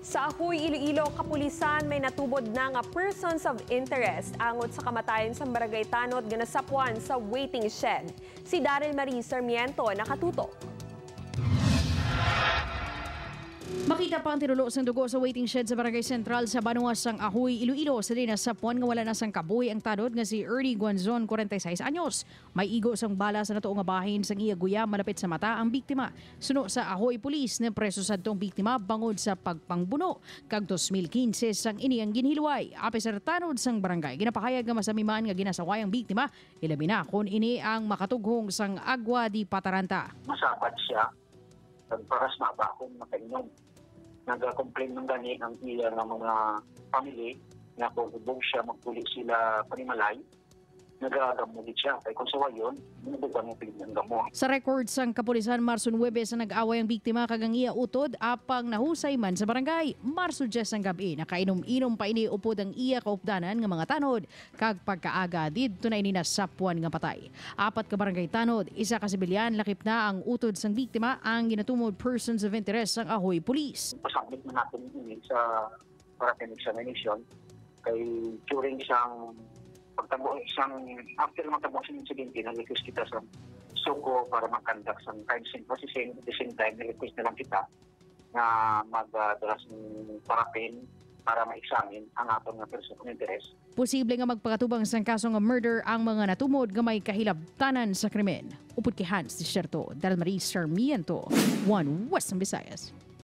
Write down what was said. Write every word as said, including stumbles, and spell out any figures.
Sa Ahoy, Iloilo, kapulisan may natubod na nga persons of interest angot sa kamatayon sang barangay tanod nga nasapuan sa waiting shed. Si Daryl Marie Sarmiento nakatutok. Makita pa ang tinulo sang dugo sa waiting shed sa Barangay Sentral sa banwa sang Ahoy, Iloilo, sa diin nasapuan nga wala na sang kabuhi ang tanod nga si Ernie Guanzon, forty-six anyos. May igo sang bala sa natuo nga bahin sang iya guya malapit sa mata ang biktima. Suno sa Ahoy Police, napreso sadto ang biktima bangod sa pagpangbuno kag dos mil quince sang ini ang ginhilway. Apesar tanod sang barangay, ginapahayag nga masamiman nga ginasaway ang biktima, ilabi na kon ini ang makatughong sang Agua de Pataranta. Masabat siya, nagparas na ba akong makainom? Nagakomplain man gani ang iya nga mga family nga kung hubog siya, magpuli sila panimalay, nagagamo gid siya. Kay kung sawayon, mabugan mo pili ang gamo. Sa record sang kapulisan, Marso nuebe sa nag-away ang biktima kag ang iya utod, apang nahusay man sa barangay. Marso diyes ang gab-i, nakainom-inom pa ini upod ang iya kaupdanan nga mga tanod, kag pagkaaga didto na ini nasapuan nga patay. Apat ka barangay tanod, isa ka sibilyan, lakip na ang utod sang biktima, ang ginatumod persons of interest sang Ahoy Police. Pasabot man natin ini sa paraffin examination. Kay during sang pagtabo, sang, after matabo sa insidente, nag-request kita sa SOCO para mag-conduct sang crime scene processing. At the same time, nag-request na lang kita nga magdala sa paraffin para ma-examine ang aton nga person of interest. Posible nga magpakatubang sang kaso nga murder ang mga natumod nga may kahilabtanan sa krimen. Upod kay Hans Desierto, Dalmarie Sarmiento, One Western Visayas.